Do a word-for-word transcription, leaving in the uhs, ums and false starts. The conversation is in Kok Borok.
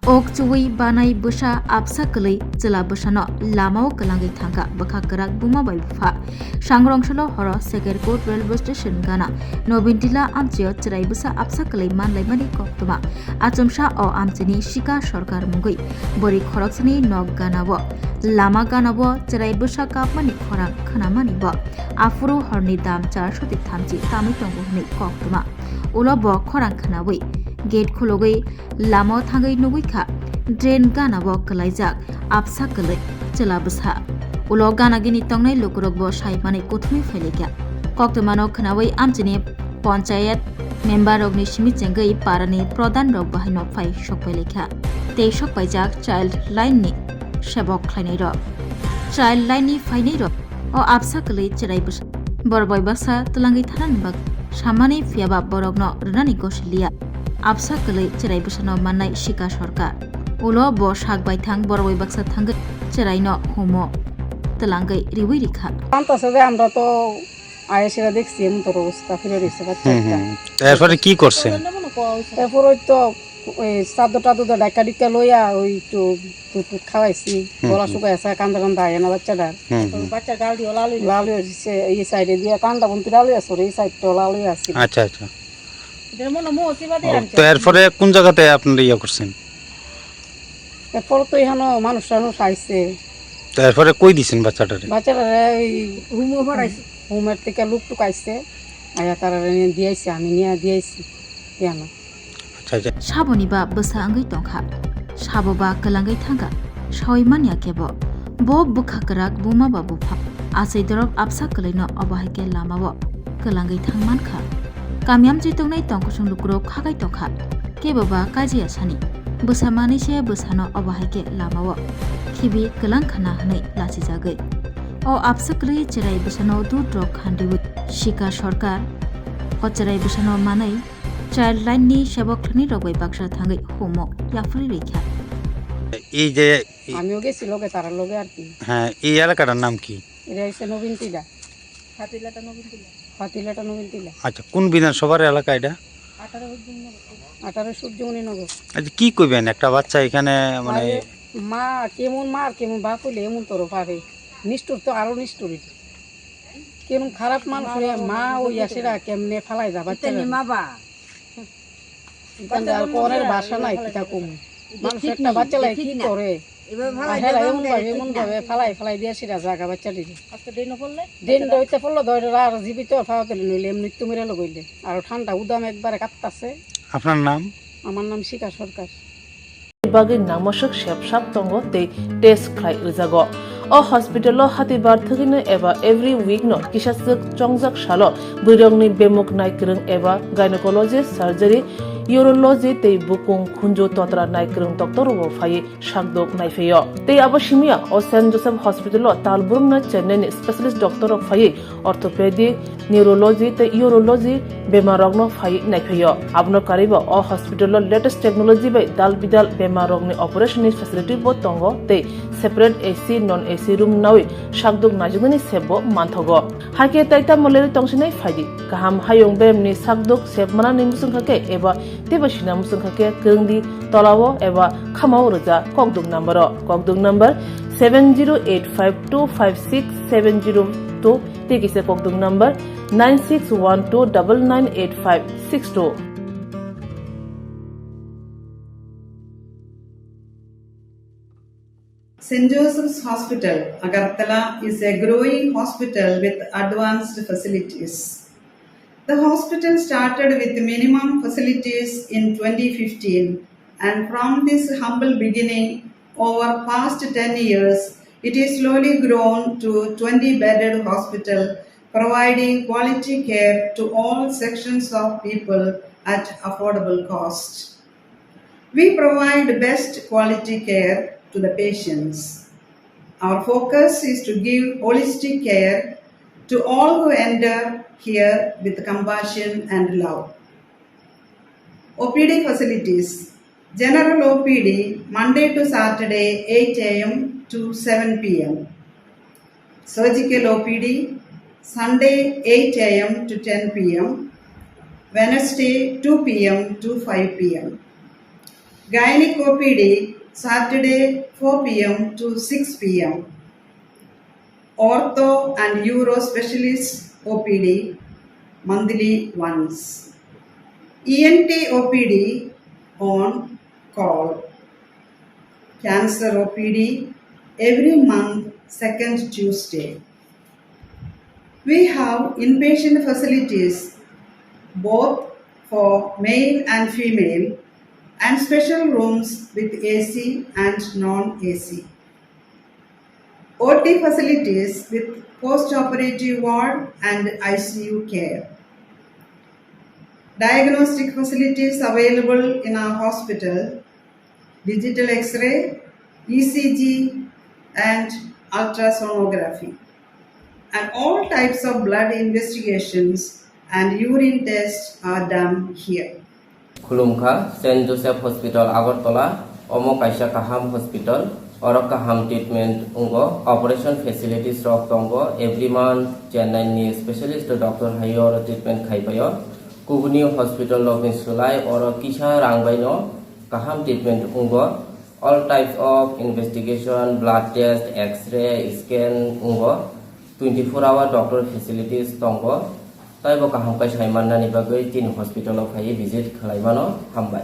Ok chuwi banai bwsa apsa kwlwi chwla bwsano lamao kwlangwi thangkha bwkha kwrak buma bai bupha. Sangrongsalo horo Sekerkot railway station gana Nobintila amchio chwrai bwsa apsa kwlwi manlaimani koktwma. Achomsa o amchini Sika Sarkar mungwi bwrwi khoroksani nok ganao lama ganao chwrai bwsa kapmani khorang khwnamani bo aphuru horni dam charsho tei thamchi tamwi tongo hwnwi koktwma. Ulo bo khorang khwnawi gate khulugwi lamao thangwi nugwi kha drain ganao kwlaijak apsa kwlwi chwla bwsa. Ulo gana gini tongnai lukurokbo sai manwi kuthumwi phailaikha. Koktwmano khwnawi amchini panchayat member rokni simi chengwi parani pradhan rok bahaino phai sokpailaikha tei sokpaijak child line ni sebok khlainairok. Child line ni phainairok o apsa kwlwi chwrai bwsa borok bai baksa twlangwi thanani bagwi samani phiyaba borokno rwnani gosi liya. Apsa kwlwi chwrai bwsano mannai Sika Sarkar. Ulo bo sak baithang borok bai baksa thangwi chwraino humo twlangwi riwi rikha. Tanta se de amra to ayesira dekhchi emon tor obostha phire roise bachcha ekta. Hmm, hmm. Erpore ki korse? Erpore to ওই চাদর টাদর দিয়ে ঢাকা ঢুকা লইয়া ওই একটু দুধ টুধ খাওয়াইছি, হুম, গলা হুম। শুকাই আছে, কান্দা কান্দা আয় না বাচ্চাটার। হুম, হুম। বাচ্চা গাল দিয়ে লাল হয়ে গেছে। লাল হয়ে গেছে, এই সাইডে দিয়ে কান্দা বন্ধ লাল হয়ে আছে, এই সাইডটা লাল হয়ে আছে। আচ্ছা, আচ্ছা। এটার মনে হয় মৌসি বাদে ও, আনছে। তো এরপরে কোন জায়গাতে আপনারা ইয়ে করছেন? এরপর তো এখানে মানুষ টানুষ আইছে। তো এরপরে কই দিছেন বাচ্চাটারে? বাচ্চাটারে ওই হুমো পাঠাইছে। হুমের থেকে লোক টুক আইছে, আয়া তারা নিয়ে দিয়েছে, আমি নিয়ে দিয়েছি। কেন? Acha, acha. Saboni ba bwsa wngwi tongkha, sabo ba kwlangwi thangkha, sawi manya kebo. Bo bwkha kwrak buma ba bupha, achai dorop apsa kwlwino obo hai khe lamao kwlangwi thang mankha. Kami amchwi tongnai tongkusung lukurok khagai tongkha, kebo ba kajiya sani. Bwsa manwi se bwsano obo hai khe lamao khibi kwlang khana hwnwi lachijagwi. O apsa kwlwi chwrai bwsano dudrok khandiwi Sika Sarkar o chwrai bwsano manwi Child line ni sebok thani rok bai baksa thangwi humo yaphri rikha. এই যে এই আমিও গেছি লগে, তারার লগে আর কি। হ্যাঁ, এই এলাকাটার নাম কি? এটা হচ্ছে নবীন টিলা। হাতিলাটা নবীন টিলা। হাতিলাটা নবীন টিলা। আচ্ছা, কোন বিধানসভার এলাকা এটা? আঠারো সূর্যমণি নগর। আঠারো সূর্যমণি নগর। আচ্ছা, কি কইবেন, একটা বাচ্চা এখানে মানে আরে, মা কেমন মা আর কেমন বাপ হইলে এমন তোর পারে। নিষ্ঠুর তো আরো নিষ্ঠুর এটা। কেমন খারাপ মানুষ হয়ে মা ওই আসেরা কেমনে ফালাই যাবা? মা বা। ইতান আর পরের ভাষা নাই, কিতা কম। মানুষ একটা বাচ্চা লাগে কি করে? এভাবে ফালাই আর হেরা দেবে এমন ভাবে, এমন ভাবে ফালাই, ফালাই দিয়ে সেটা জায়গা বাচ্চা দিবে। আজকে ড্রেনে পড়লে? ড্রেন দইতে পড়লো, দইটা আর জীবিত পাওয়া গেল নইলে এমনি তুমি রেলো গইলে। আর ঠান্ডা উদাম একবারে কাঁপতাছে। আপনার নাম? আমার নাম শিখা সরকার। Bagwi nangmoswk sep sak tongo tei test khlai rwjago. O hospital o hatibar thwgwino eba every week no kisaswk chongjak salo bwrwirokni bemuk naikwrwng eba gynecology, surgery, urology tei bukung khunju totra naikwrwng doctor rokbo phaiwi sakdok naiphaio. Tei abo simiya o Saint Joseph Hospital o talbrumno Chennai ni specialist doctor rok phaiwi orthopedic, neurology tei urology bemar rokno phai naiphaio. Abono karwibo o hospital o latest technology bai dal bidal bemar rokni operation ni facility bo tongo tei separate A C, non A C room nawi sakduk naijaknani sep bo manthogo. Hakhe tai tamo leri tongsinai phaidi. Kaham hayung beremni sakduk sep manani muchungkha khe eba teibo sina muchungkha khe kwrwngdi tolao eba khamao rwja kokduk number o. Kokduk number seven zero eight five two five six seven zero two. Tei kisa kokduk number nine six one two double nine eight five six two. Saint Joseph's Hospital, Agartala is a growing hospital with advanced facilities. The hospital started with minimum facilities in twenty fifteen, and from this humble beginning, over past ten years, it is slowly grown to twenty bedded hospital, providing quality care to all sections of people at affordable cost. We provide best quality care to the patients. Our focus is to give holistic care to all who enter here with compassion and love. O P D facilities. General O P D, Monday to Saturday, eight A M to seven P M. Surgical O P D, Sunday, eight A M to ten P M. Wednesday, two P M to five P M. Gynec O P D, Saturday, four p m to six p m. Ortho and Uro Specialist O P D, monthly once. E N T O P D on call. Cancer O P D every month, second Tuesday. We have inpatient facilities both for male and female, and special rooms with A C and non-A C. O T facilities with post-operative ward and I C U care. Diagnostic facilities available in our hospital: digital X-ray, E C G, and ultrasonography. And all types of blood investigations and urine tests are done here. Khulumkha, Saint Joseph Hospital Agartala, omo kaisa kaham hospital, oro kaham treatment wngo, operation facilities rok tongo, every month Chennai ni specialist doctor hai oro treatment khai paio. Kubuni hospital rok ni sulai oro kisa rang bai no kaham treatment wngo. All types of investigation, blood test, X-ray, scan wngo. Twenty four hour doctor facilities tongo. Taibo kaham kai sai mannani bagwi tini hospital o phaiwi visit khlai mano. Hambai.